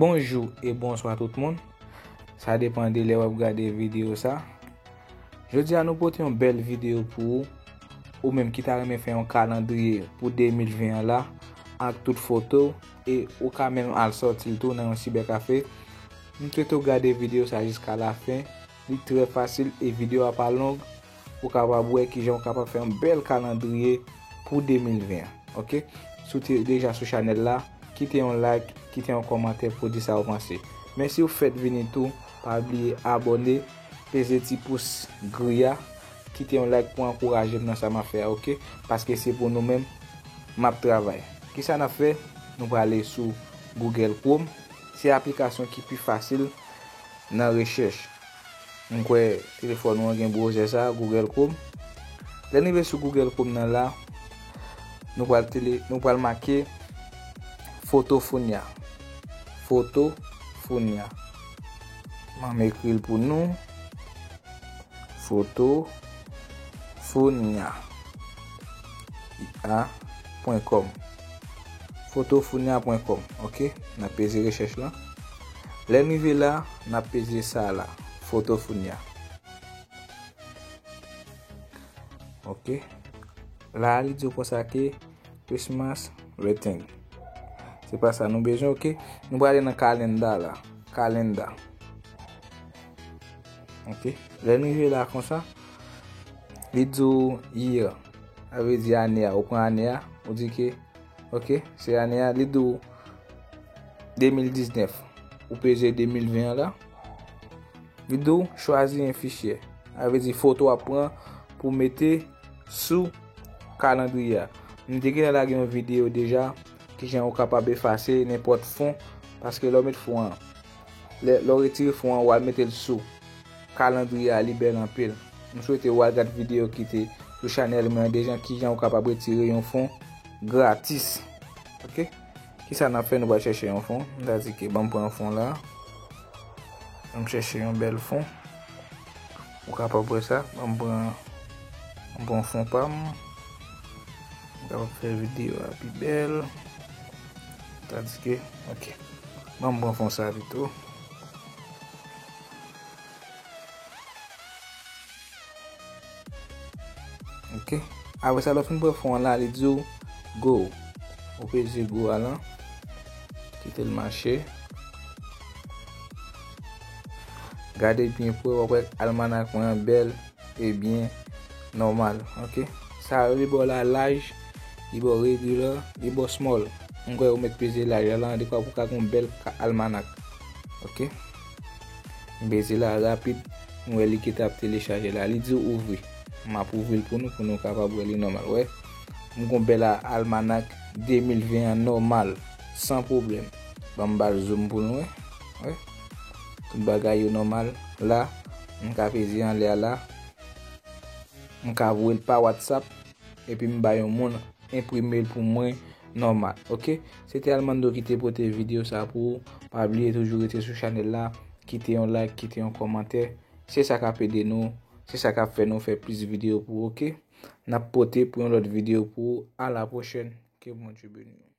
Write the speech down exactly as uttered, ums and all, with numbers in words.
Bonjou e bonswa tout moun. Sa depann de lè w ap gade videyo sa. Jodi a nou pote yon bèl videyo pou ou, ou menm ki ta renmen fè yon kalandriye pou de mil ven an la, ak tout foto, e ou ka menm al sòti l tou nan yon sibèkafe. M swete w gade videyo sa jiska lafen. Li trè fasil e videyo a pa long. Ou kapab wè kijan ou kapab fè yon bèl kalandriye pou de mil ven an. Oke? Si w te deja sou chanèl la, kite yon like, kite yon kòmantè pou di sa w panse. Men si w fèk vini tou, pa bliye abòne, peze ti pous gri a, kite yon like pou ankouraje m nan sa m ap fè a, oke? Paske se pou nou menm m ap travay. Kisa n ap fè? Nou prale sou Google Chrome. Se aplikasyon ki pi fasil nan rechèch. M kwè telefòn ou an gen bwozè sa, Google Chrome. Lè n rive sou Google Chrome nan la, nou pral tele, nou pral make Fotofounya. Fotofounya. M ap ekri l pou nou. Fotofounya. A pwen kòm. Fotofounya pwen kòm. Oke? N ap peze rechèch lan. Lè n rive la, n ap peze sa la. Fotofounya. Oke? La, li di w konsa ke Christmas Written. Se pa sa nou bezwen, oke? Nou prale nan kalenda la. Kalenda. Oke? Lè n rive la konsa, li di w year. Sa vle di ane a. Ou pran ane a, ou di ke, oke, se ane a. Li di w de mil diznèf. Ou peze de mil ven an la. Li di w chwazi yon fichye. Sa vle di foto w ap pran pou mete sou kalandriye a. M te gentan lage yon videyo deja, kijan ou kapab efase nenpòt fon, paske lè w met fon an, lè, lè w retire fon an, w al mete l sou kalandriye a, li bèl anpil. M swete w al gad videyo ki te sou chanèl mwen an deja, kijan ou kapab retire yon fon gratis. Oke? Kisa n ap fè? Nou pral chèche yon fon. M ta di ke ban m pran yon fon la. Ban m chèche yon bèl fon. Ou kapab wè sa. Ban m pran, ban m pran fon pa m. M kapab fè videyo a pi bèl. M ta di ke, oke. Ban m pran fon sa pito. Oke. Apre sa, lè w fin pran fon an la, li di w go. Ou peze go a la. Kite l mache. Gade byen pre, w ap wè almanak mwen an bèl e byen nòmal. Oke. Sa yo, li ba w la laj, li ba w regular, li ba w small. M kwè ou mèt peze laj la, la, dekwa pou w ka gen yon bèl ka-, almanak. Oke. M peze la rapid, m wè li gentan ap telechaje la. Li di w ouvri. M ap ouvri l pou nou, pou nou kapab wè li nòmal. Wè, m gon bèl a-, almanak de mil ven an nòmal, san pwoblèm. Ban m ba l zoom pou nou wè. Wè. Tout bagay yo nòmal. La, m ka peze anlè a la. M ka voye l pa WhatsApp. Epi m ba yon moun enprime l pou mwen nòmal. Oke? Se te Almando ki te pote videyo sa pou ou. Pa bliye toujou rete sou chanèl la. Kite yon like, kite yon kòmantè. Se sa k ap ede nou. Se sa k ap fè nou fè plis videyo pou ou, oke? N ap pote pou yon lòt videyo pou ou. A la pwochèn. Ke Bondye beni w.